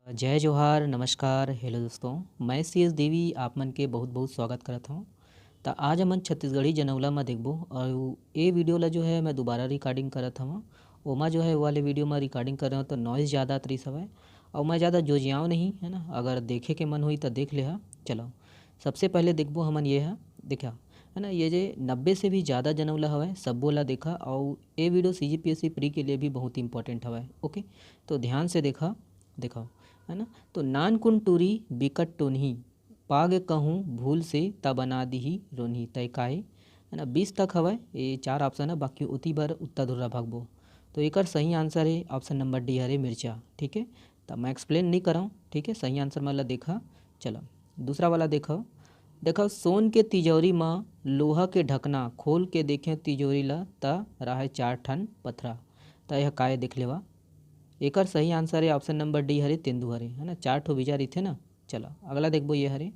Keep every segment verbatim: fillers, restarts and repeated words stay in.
जय जोहार, नमस्कार, हेलो दोस्तों, मैं सी एस देवी आप मन के बहुत बहुत स्वागत करत हूँ। तो आज हमन छत्तीसगढ़ी जनौला में देखबो और ये वीडियो ला जो है मैं दोबारा रिकॉर्डिंग करत हूँ। ओमा जो है वाले वीडियो में रिकॉर्डिंग कर रहे हो तो नॉइज़ ज़्यादा आत रहिस हवय और मैं ज़्यादा जोजियाव नहीं है ना। अगर देखे के मन हुई तो देख ले हा। चलो, सबसे पहले देखबो हमन ये हा, देखा है ना, ये जे नब्बे से भी ज़्यादा जनौला हवय, सब्बो ला देखा। और ये video C G P S C pre के लिए भी बहुत इंपॉर्टेंट हवय। ओके, तो ध्यान से देखा, देखा है ना। तो नानकुन टूरी बिकट टोनही, पाग कहूँ भूल से त बना दिही रोनही। तय काय है ना, बीस तक हवय ये चार ऑप्शन है, बाकी उती बर उत्तर धुर्रा भागबो। तो एकर सही आंसर है ऑप्शन नंबर डी हरे मिर्चा। ठीक है, तो मैं एक्सप्लेन नहीं करऊँ। ठीक है, सही आंसर मतलब देखा। चलो, दूसरा वाला देखो। देखो, सोन के तिजोरी म लोहा के ढकना खोल के देखे तिजोरी ला, त राहे चार ठन पथरा। त यह काय देख लेवा? एकर सही आंसर है ऑप्शन नंबर डी हरे, तेंदू हरे, है ना, चार ठो बीजा रहिथे ना। चला, अगला देखबो, ये हरे।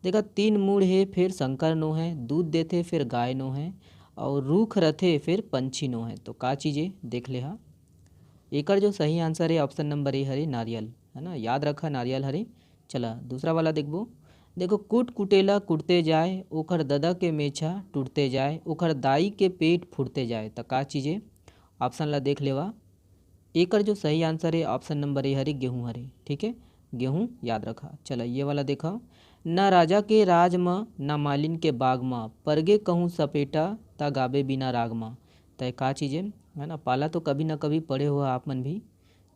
देखा, तीन मुड़ हे, फिर शंकर नो है, दूध देथे, फिर गाय नो है, और रूख रथे, फिर पंछी नो है। तो का चीज है, देख ले हा। एकर जो सही आंसर है ऑप्शन नंबर ए हरे, नारियल, है ना, याद रखा, नारियल हरे। चला, दूसरा वाला देखबो। देखो, कूट कुटेला कुटते जाए, ओखर ददा के मेछा टूटते जाए, ओखर दाई के पेट फूटते जाए। त का चीज है? ऑप्शन ला देख लेवा। एकर जो सही आंसर है ऑप्शन नंबर ए हरे, गेहूं हरे। ठीक है, गेहूं याद रखा। चला, ये वाला देखा, ना राजा के राज म, ना मालिन के बाग म, परगे कहूँ सपेटा, त गाबे बिना राग म। त का चीज है, है ना, पाला तो कभी ना कभी पढ़े हो आप मन भी।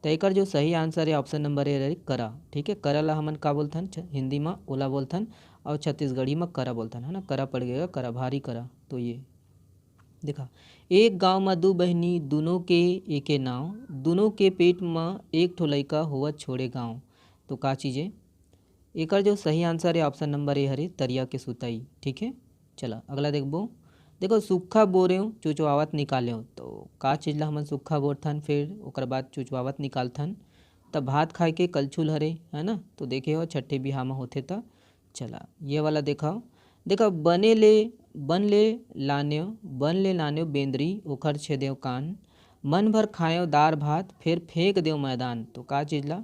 त एकर जो सही आंसर है ऑप्शन नंबर ए रही, करा। ठीक है, करा ला हमन का बोलथन छ-, हिंदी म ओला बोलथन, और छत्तीसगढ़ी म करा बोलथन, है ना, करा पड़ गया, करा, भारी करा। तो ये देखा, एक गांव म दू बहिनी, दुनों के एके नाव, दुनों के पेट म एक ठो लइका होवत छोड़े गांव। तो का चीज है? एकर जो सही आंसर है ऑप्शन नंबर ए हरे, तरिया के सुतई। ठीक है, चला, अगला देखबो। देखो, सूखा बोरेव, चुचवावत निकालेव। तो का चीज ला हमन सूखा बोरथन, फिर ओकर बाद चुचवावत निकालथन? त भात खाए के कलछुल हरे, है ना। तो देखे हो, छठे बिहाव म होथे। त चला, ये वाला देखो। देखो, बने ले, बन ले लानेव, बन ले लानेव बेंदरी, ओखर छेदेव कान, मन भर खाएव दार भात, फिर फेंक देव मैदान। तो का चीज ला?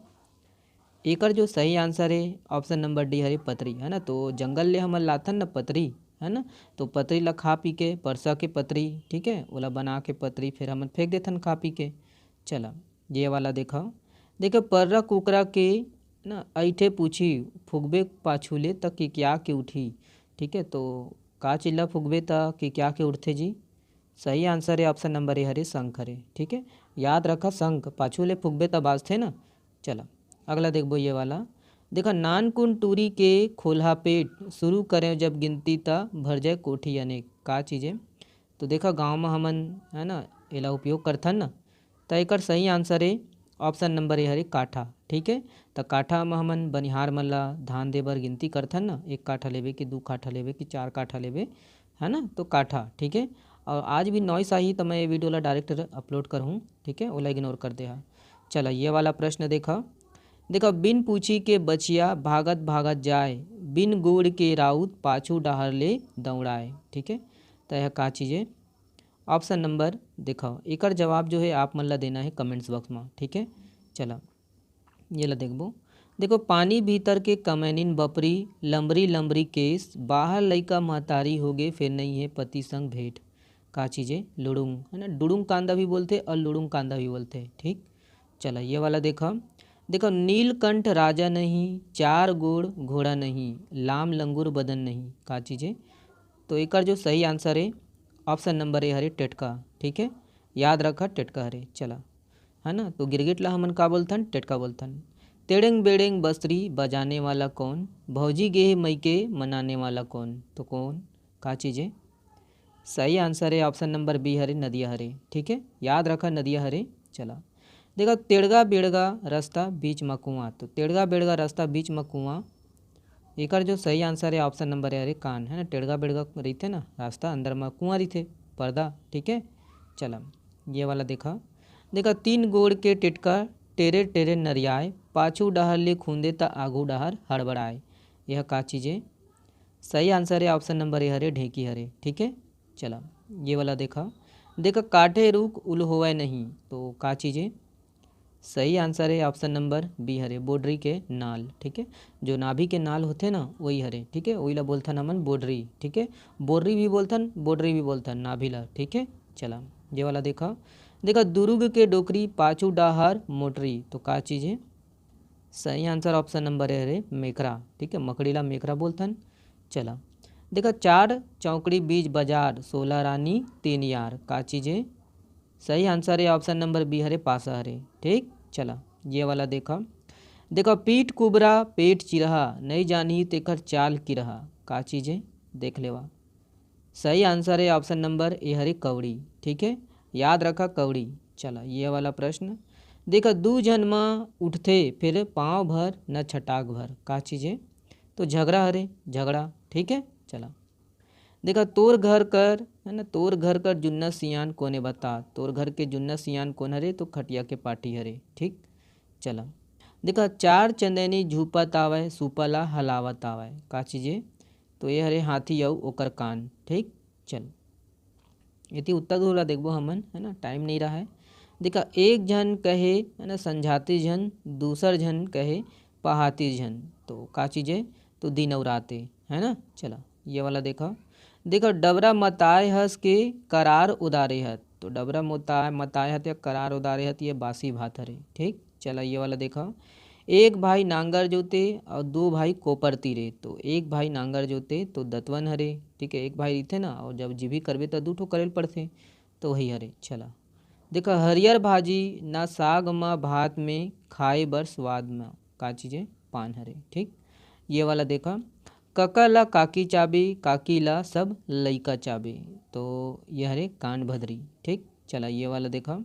एकर जो सही आंसर है ऑप्शन नंबर डी हरे, पतरी, है ना। तो जंगल ले हमन लाथन ना पतरी, है ना, तो पतरी ला खा पी के, परसा के पतरी, ठीक है, ओला बना के पतरी फिर हमन फेंक देथन खा पी के। चला, ये वाला देखो। देखो, पर्रा कुकरा के ना ऐठे पूछी, फुकबे पाछू ले त किकिया के उठी। ठीक है, तो का चीज ला फुकबे त किकिया के उठथे जी? सही आंसर है ऑप्शन नंबर ए हरे, शंख हरे। ठीक है, याद रखा, शंख पाछू ले फुकबे त बाजथे ना। चला, अगला देखबो ये वाला। देखा, नानकुन टूरी के खोलहा पेट, शुरू करें जब गिनती त भर जाए कोठी अनेक। का चीज है? तो देखा, गांव में हमन, है ना, एला उपयोग करथन ना। त एकर सही आंसर है ऑप्शन नंबर ए हरे, काठा। ठीक है, त काठा में हमन बनिहार मन ला धान दे बर गिनती करथन ना, एक काठा लेबे कि दू काठा लेबे कि चार काठा लेबे, है ना, तो काठा। ठीक है, और आज भी नॉइस आही त मैं ये वीडियो ला डायरेक्ट अपलोड करहूँ। ठीक है, ओला इग्नोर कर दे हा। चला, ये वाला प्रश्न देखा। देखा, बिन पूछी के बछिया भागत भागत जाए, बिन गोड़ के राउत पाछू डहार ले दौड़ाए। ठीक है, त यह का चीज है? ऑप्शन नंबर देखो, एकर जवाब जो है आप मन ला देना है कमेंट्स बॉक्स में। ठीक है, चला, ये ला देखबो। देखो, पानी भीतर के कमैनिन बपरी, लंबरी लंबरी केस, बाहर लइका महतारी होगे, फेर नई है पति संग भेंट। का चीज है? लुड़ुंग, है ना, डुड़ुंग कांदा भी बोलथे और लुड़ुंग कांदा भी बोलथे। ठीक, चला, ये वाला देखा। देखो, नीलकंठ राजा नहीं, चार गोड़ घोड़ा नहीं, लाम लंगूर बदन नहीं। का चीज है? तो एकर जो सही आंसर है ऑप्शन नंबर ए हरे, टेटका। ठीक है, याद रखा, टेटका हरे। चला, है ना, तो गिरगिट ला हमन का बोलथन? टेटका बोलथन। तेड़ेंग बेड़ेंग बसरी बजाने वाला कौन? भौजी गेहे मइके मनाने वाला कौन? तो कौन, का चीज है? सही आंसर है ऑप्शन नंबर बी हरे, नदिया हरे। ठीक है, याद रखा, नदिया हरे। चला, देखा, तेड़गा बेड़गा रस्ता बीच म कुआं। तो तेड़गा बेड़गा रस्ता बीच म कुआं, एकर जो सही आंसर है ऑप्शन नंबर ए हरे, कान, है ना। टेड़गा बेड़गा रहिथे ना रास्ता, अंदर म कुआं रहिथे, पर्दा। ठीक है, चला, ये वाला देखा। देखा, तीन गोड़ के टेटका टेरे टेरे नरियाए, पाछू डहार ले खूंदे त आगू डहार हड़बड़ाए। यह का चीज है? सही आंसर है ऑप्शन नंबर ए हरे, ढेंकी हरे। ठीक है, चला, ये वाला देखा। देखा, काटे रुख उलहोवय नहीं, तो का चीज है? सही आंसर है ऑप्शन नंबर बी हरे, बोडरी के नाल। ठीक है, जो नाभि के नाल होथे ना, वही हरे। ठीक है, वही ला बोलथन हमन बोडरी। ठीक है, बोर्री भी बोलथन, बोडरी भी बोलथन नाभि ला। ठीक है, चला ये वाला देखा। देखा, दुरुग के डोकरी पाछू डाहर मोटरी, तो का चीज है? सही आंसर ऑप्शन नंबर ए हरे, मेकरा। ठीक है, मकड़ी ला मेकरा बोलथन। चला, देखा, चार चौकड़ी बीच बाजार, सोलह रानी तीन यार, का चीज है? सही आंसर है ऑप्शन नंबर बी हरे, पासा हरे। ठीक, चला ये वाला देखा। देखा, पीठ कुबरा पेट चिरहा, नहीं जानी तेकर चाल किरहा, का चीज है? देख लेवा। सही आंसर है ऑप्शन नंबर ए हरे, कौड़ी। ठीक है, याद रखा, कौड़ी। चला ये वाला प्रश्न देखा, दू झन म उठथे फिर पाँव भर न छटाक भर, का चीज है? तो झगड़ा हरे, झगड़ा। ठीक है, चला देखा, तोर घर कर, है ना, तोर घर कर जुन्ना सियान कोने बता। तोर घर के जुन्ना सियान कोन हरे? तो खटिया के पाटी हरे। ठीक, चला देखा, चार चंदैनी झूपत आवय, सूपा ला हलावत आवय, का चीज है? तो ये हरे हाथी अउ ओकर कान। ठीक, चल, एती उत्तर दूर ला देखबो हमन, है ना, टाइम नहीं रहा है। देखा, एक झन कहे, है ना, संझाती झन, दूसर झन कहे पहाती झन, तो का चीज है? तो दिन अउ रात है, है ना। चला ये वाला देखा। देखा, डबरा मताय हस के करार उदारे हत, तो डबरा मोता मताय हत या करार उदारे हत, ये बासी भात हरे। ठीक, चला ये वाला देखा। एक भाई नांगर जोते और दो भाई कोपर तीरे, तो एक भाई नांगर जोते तो दतवन हरे। ठीक है, एक भाई रहिथे ना, और जब जीभी करबे तो दू ठो करे ल पड़थे, तो वही हरे। चला देखा, हरियर भाजी ना साग म भात में, खाए बर स्वाद म, का चीज है? पान हरे। ठीक, ये वाला देखा, कका ला काकी चाबी, काकी ला सब लइका चाबी, तो ये हरे कान भदरी। ठीक, चला ये वाला देखा।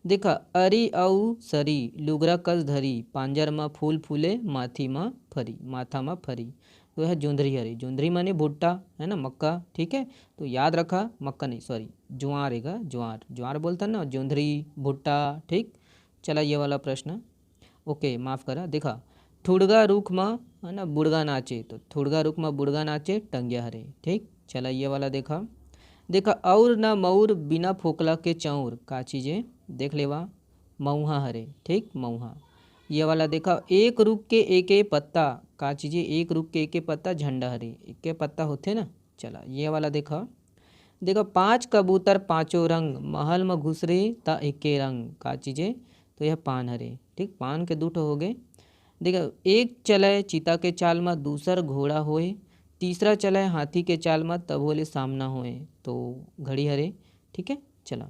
देखा, अरी अउ सरी लुगरा कस धरी, पांजर म फूल फूले, माथी म फरी, माथा म फरी, तो यह जोंधरी हरे। जोंधरी माने भुट्टा, है ना, मक्का। ठीक है, तो याद रखा, मक्का नहीं, सॉरी, ज्वार रहेगा, ज्वार, ज्वार बोलता ना, जोंधरी, भुट्टा। ठीक, चला ये वाला प्रश्न, ओके, माफ करा। देखा, ठुड़गा रुख म, है ना, बुड़गा नाचे, तो ठुड़गा रुख म बुड़गा नाचे टंगिया हरे। ठीक, चला ये वाला देखा। देखा, और ना मऊर बिना फोकला के चौर, का चीज है? देख लेवा, मऊहा हरे। ठीक, मऊहा। ये वाला देखा, एक रुख के एके पत्ता, का चीज है? एक रुख के एके पत्ता झंडा हरे, एके पत्ता होथे ना। चला ये वाला देखा। देखा, पांच कबूतर पांचों रंग, महल म घुसरे त एके रंग, का चीज है? तो यह पान हरे। ठीक, पान के दू ठो हो गए। देखा, एक चले चिता के चाल म, दूसर घोड़ा होए, तीसरा चले हाथी के चाल म, तभो ले सामना होए, तो घड़ी हरे। ठीक है, चला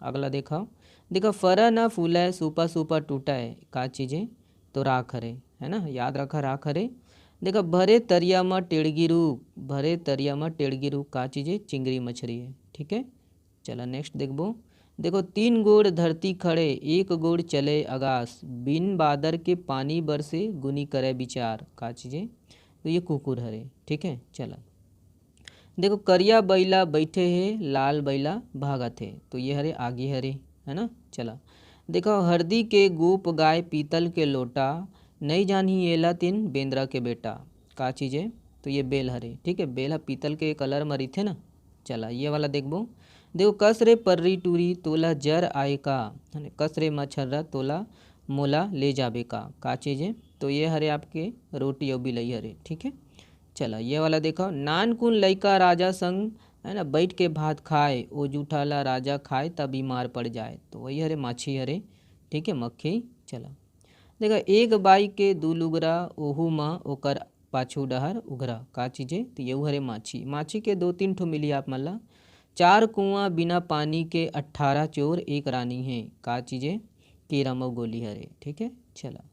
अगला देखा। देखा, फरा न फूलय सूपा सूपा टूटय, का चीज है? तो राख हरे, है ना, याद रखा, राख हरे। देखा, भरे तरिया म टेड़गी रूख, भरे तरिया म टेड़गी रूख, का चीज है? चिंगरी मछरी है। ठीक है, चला नेक्स्ट देखबो। देखो, तीन गोड़ धरती खड़े, एक गोड़ चले अगास, बिन बादर के पानी बरसे, गुनी करे विचार, का चीज है? तो ये कुकुर हरे। ठीक है, चला। देखो, करिया बइला बैठे हे, लाल बइला भागत हे, तो ये हरे आगी हरे, है ना। चला, देखो, हरदी के गोप गाय, पीतल के लोटा, नई जानही एला तेन बेंदरा के बेटा, का चीज है? तो ये बेल हरे। ठीक है, बेल ह पीतल के कलर म रहिथे ना। चला, ये वाला देखबो। देखो, कस रे पर्री टूरी, तोला जर आए का, है ना? कस रे मछर्रा, तोला मोला ले जाबे का, का चीज है? तो ये हरे आपके रोटी अउ बिलई हरे। ठीक है, चला, ये वाला देखो, नानकुन लइका राजा संग, है ना, बैठ के भात खाए, ओ जूठा ला राजा खाए, त बीमार पड़ जाए। तो वही हरे माछी हरे। ठीक है, मक्खी। चला, देखा, एक बाई के दू लुगरा, ओहू म ओकर पाछू डहर उघरा, का चीज है? तो ये हरे माछी। माछी के दो तीन ठो मिली आप मन ला। चार कुआं बिना पानी के, अट्ठारह चोर एक रानी है, का चीज है? कीरा म गोली हरे। ठीक है, चला,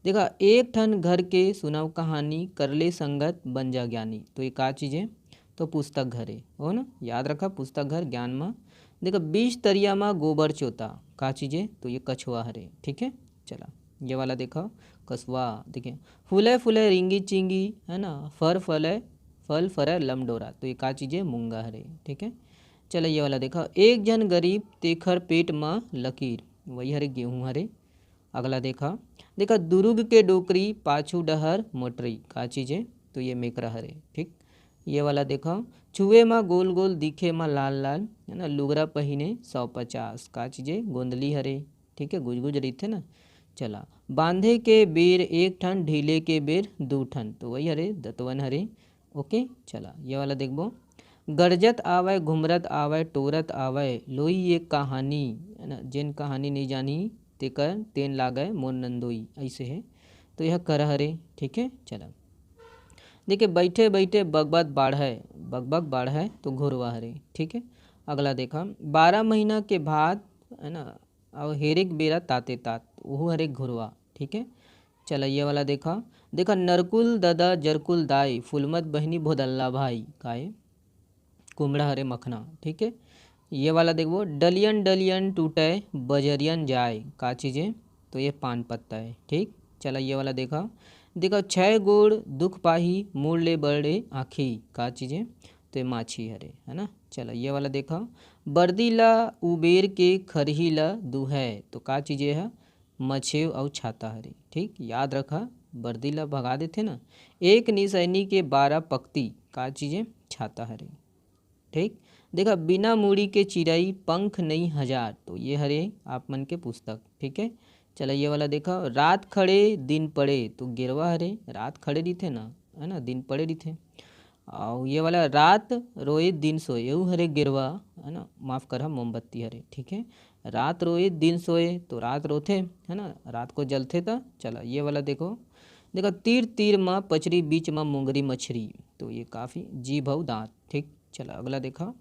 देखा, एक ठन घर के सुनव कहानी, करले संगत बन जा ज्ञानी। तो ये का चीज है? तो पुस्तक घर है, हो ना, याद रखा, पुस्तक घर ज्ञान म। देखा, बीच तरिया म गोबर चोता, का चीज है? तो ये कछुआ हरे। ठीक है, चला, ये वाला देखा, कसुआ। देखिए, फूले फूले रिंगी चिंगी, है ना, फर फले, फल फरे लमडोरा, तो ये का चीज है? मूंगा हरे। ठीक है, चला, ये वाला देखा, एक झन गरीब, तेखर पेट म लकीर, वही हरे गेहूं हरे। अगला देखा, देखा, दुरुग के डोकरी, पाछू डहर मोटरी, का चीज है? तो ये मेकरा हरे। ठीक, ये वाला देखा, छुए म गोल गोल, दिखे म लाल लाल, है ना, लुगरा पहिने सौ पचास, का चीज है? गोंदली हरे। ठीक है, गुजगुज रहिथे ना। चला, बांधे के बेर एक ठन, ढीले के बेर दू ठन, तो वही हरे दतवन हरे। ओके, चला ये वाला देखबो, गरजत आवय, घुमरत आवय, टोरत आवय, लोई ये कहानी, है ना, जेन कहानी नहीं जानी तेकर तेन लागय मोर नंदोई, ऐसे है। तो यह कर हरे, ठीक है। चला, देखिए, बैठे बैठे बगबग बाढ़ है, बगबग बाढ़ है तो घुरवा हरे, ठीक है। अगला देखा, बारह महीना के बाद, है ना, और हेरेक बेरा ताते तात, वहू हरे घुरवा, ठीक है। चला ये वाला देखा, देखा, नरकुल ददा जरकुल दाई, फुलमत बहिनी भोदल्ला भाई, काय कुमड़ा हरे मखना, ठीक है। ये वाला देखबो, डलियन डलियन टूटे बजरियन जाए, का चीज़ें? तो ये पान पत्ता है, ठीक। चला ये वाला देखा, देखा, छः गोड़ दुख पाही, मूड़ ले बड़े आँखी, का चीज़ें? तो ये माछी हरे, है ना। चला ये वाला देखा, बर्दी ला उबेर के खरही ला दुहै, तो का चीज़ें है? मछेव अउ छाता हरे, ठीक। याद रखा, बर्दी ला भगा देथे ना, एक निसैनी के बारह पक्ति, का चीज़ें? छाता हरे, ठीक। देखा, बिना मुड़ी के चिरई, पंख नई हजार, तो ये हरे आप मन के पुस्तक, ठीक है। चला ये वाला देखा, रात खड़े दिन पड़े, तो गेरवा हरे, रात खड़े रहिथे ना, है ना, दिन पड़े रहिथे। और ये वाला, रात रोए दिन सोए, यहू हरे गेरवा, है ना, माफ़ करहा, मोमबत्ती हरे, ठीक है। रात रोए दिन सोए, तो रात रोथे, है ना, रात को जलथे। तो चला ये वाला देखो, देखो, तीर तीर मा पचरी, बीच मा मुंगरी मछरी, तो ये काफ़ी, जीभ अउ दांत, ठीक। चला अगला देखा,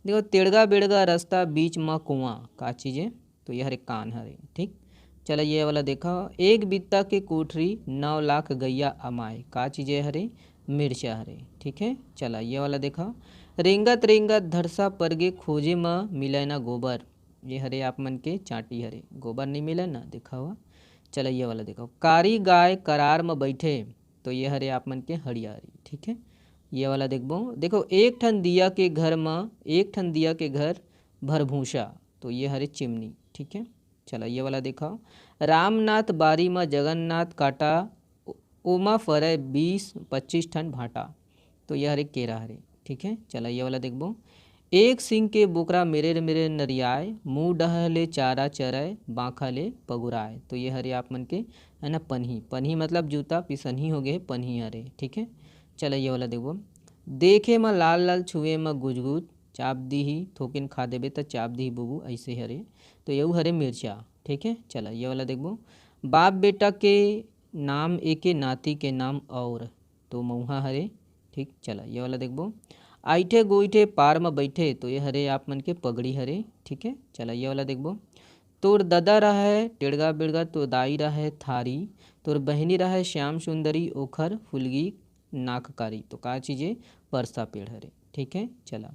देखो, तेड़गा बेड़गा रास्ता, बीच मा कुआं, का चीज़ें? तो ये हरे कान हरे, ठीक। चला ये वाला देखा, एक बित्ता के कोठरी, नौ लाख गैया अमाए, का चीज़ें हरे? मिर्चा हरे, ठीक है। चला ये वाला देखा, रेंगत रेंगत धरसा परगे, खोजे मा मिले ना गोबर, ये हरे आप मन के चांटी हरे, गोबर नहीं मिले ना, देखा हुआ। चला ये वाला देखो, कारी गाय करार मा बैठे, तो ये हरे आप मन के हड़ियारी, ठीक है। ये वाला देखबो, देखो, एक ठन दिया के घर मा, एक ठन दिया के घर भरभूसा, तो ये हरे चिमनी, ठीक है। चला ये वाला देखा, रामनाथ बारी मा जगन्नाथ कांटा, ओ-, ओमा फरे बीस पच्चीस ठन भांटा, तो ये हरे केरा हरे, ठीक है। चला ये वाला देखबो, एक सिंग के बोकरा मेरे रे मेरे नरियाए, मुंह डह ले चारा चरय, बांखा ले पगुराए, तो ये हरे आप मन के, है ना, पनही, पनही मतलब जूता, पिसनही हो गए, पनही हरे, ठीक है। चला ये वाला देखबो, देखे मा लाल लाल, छुए मा गुजगुज, चाप दीही, थोकिन खा देबे त चाप दीही बुबू, ऐसे हरे, तो यहू हरे मिर्चा, ठीक है। चला ये वाला देखबो, बाप बेटा के नाम एके, नाती के नाम और, तो मऊहा हरे, ठीक। चला ये वाला देखबो, आइठे गोइठे पार म बैठे, तो ये हरे आप मन के पगड़ी हरे, ठीक है। चला ये वाला देखबो, तोर ददा रहय टेड़गा बेड़गा, तोर दाई रहय थारी, तोर बहिनी रहय श्याम सुंदरी, ओखर फुलगी नाककारी, तो का चीज़ ए? परसा पेड़ हरे, ठीक है। चला,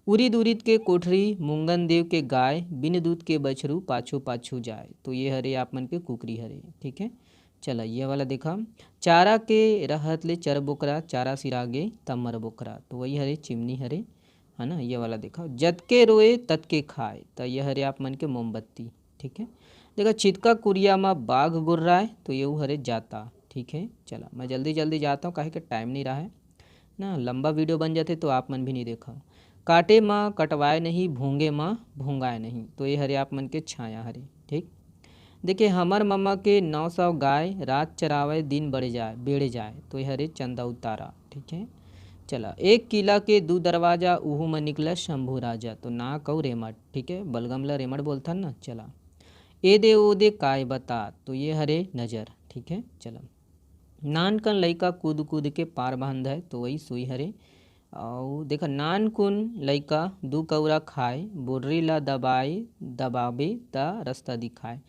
उरिद उरिद के कोठरी, मुंगन देव के गाय, बिन दूध के बछरू पाछू पाछू जाय, तो ये हरे आप मन के कुकरी हरे, ठीक है। चला, ये वाला देखा, चारा के रहत ले चर बोकरा, चारा सिरागे त मर बोकरा, तो वही हरे चिमनी हरे, है ना। ये वाला देखा, जतके रोए ततके खाए, तो ये हरे आप मन के मोमबत्ती, ठीक है। देखा, छितका कुरिया मा बाघ गुर्राए, तो ये हरे जाता, ठीक है। चला, मैं जल्दी जल्दी जाता हूँ, काहे के टाइम नहीं रहा है ना, लंबा वीडियो बन जाते तो आप मन भी नहीं देखा। काटे मा कटवाए नहीं, भोंगे मा भोंगाए नहीं, तो ये हरे आप मन के छाया हरे, ठीक। देखिए, हमर ममा के नौ सौ गाय, रात चरावे दिन बड़े जाए, बेड़े जाए, तो ये हरे चंदा उतारा, ठीक है। चला, एक किला के दू दरवाजा, उहू म निकला शंभू राजा, तो नाक अउ रेमट, ठीक है, बलगम ल रेमट बोलथन ना। चला, ए दे ओ दे काय बता, तो ये हरे नजर, ठीक है। चला, नानकन लइका कूद कूद के पार बांधय, तो वही सुई हरे। अउ देखा, नानकुन लइका दू कौरा खाए, बोर्री ला दबाए, दबाबे त रस्ता दिखाए,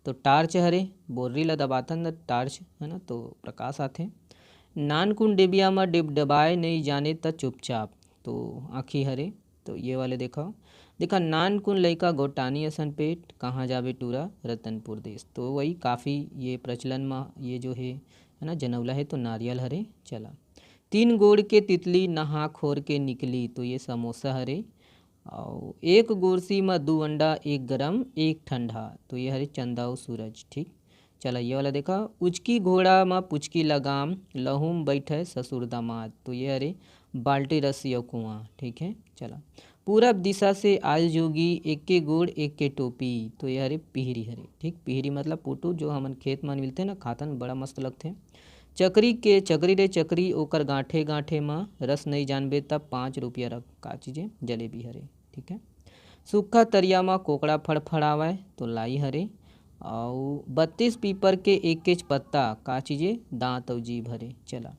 तो टार्च हरे, बोर्री ला दबाथन त टार्च, है ना, तो प्रकाश आथे। नानकुन डेबिया म डेबडबाए, नइ जाने त चुपचाप, तो आँखी हरे। तो ये वाले देखा, देखा, नानकुन लइका गोटानी असन पेट, कहाँ जाबे टूरा रतनपुर देश, तो वही काफ़ी ये प्रचलन म ये जो है, है ना, जनौला है, तो नारियल हरे। चला, तीन गोड़ के तितली, नहा खोर के निकली, तो ये समोसा हरे। अउ एक गोरसी म दू अंडा, एक गरम एक ठंडा, तो ये हरे चंदा अउ सूरज, ठीक। चला, ये वाला देखा, उचकी घोड़ा म पुचकी लगाम, लहू म बैठे ससुर दामाद, तो ये हरे बाल्टी रस्सी अउ कुआं, ठीक है। चला, पूरब दिशा से आय जोगी, एके गोड़ एके टोपी। तो ये हरे पिहरी हरे, ठीक, पिहरी मतलब पुटू, जो हमन खेत मन मिलथे ना, खाथन, बड़ा मस्त लगथे। चकरी के चकरी रे चकरी, ओकर गांठे गांठे म रस नइ जानबे, तब पाँच रुपया रख। का चीजे? जलेबी हरे, ठीक है। सूखा तरिया म कोकड़ा फड़फड़ावय, तो लाई हरे। अउ बत्तीस पीपर के एकेच पत्ता, का चीजे? दांत अउ जीभ हरे। चला,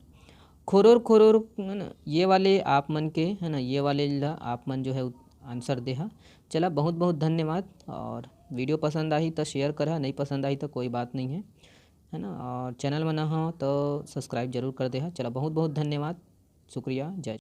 खोरोर खोरोर, है ना, ये वाले आप मन के, है ना, ये वाले ला आप मन जो है आंसर देहा। चला, बहुत बहुत धन्यवाद। और वीडियो पसंद आही तो शेयर करहा, नहीं पसंद आही तो कोई बात नहीं है, है ना। और चैनल में ना हो तो सब्सक्राइब जरूर कर देहा। चला, बहुत बहुत धन्यवाद, शुक्रिया, जय।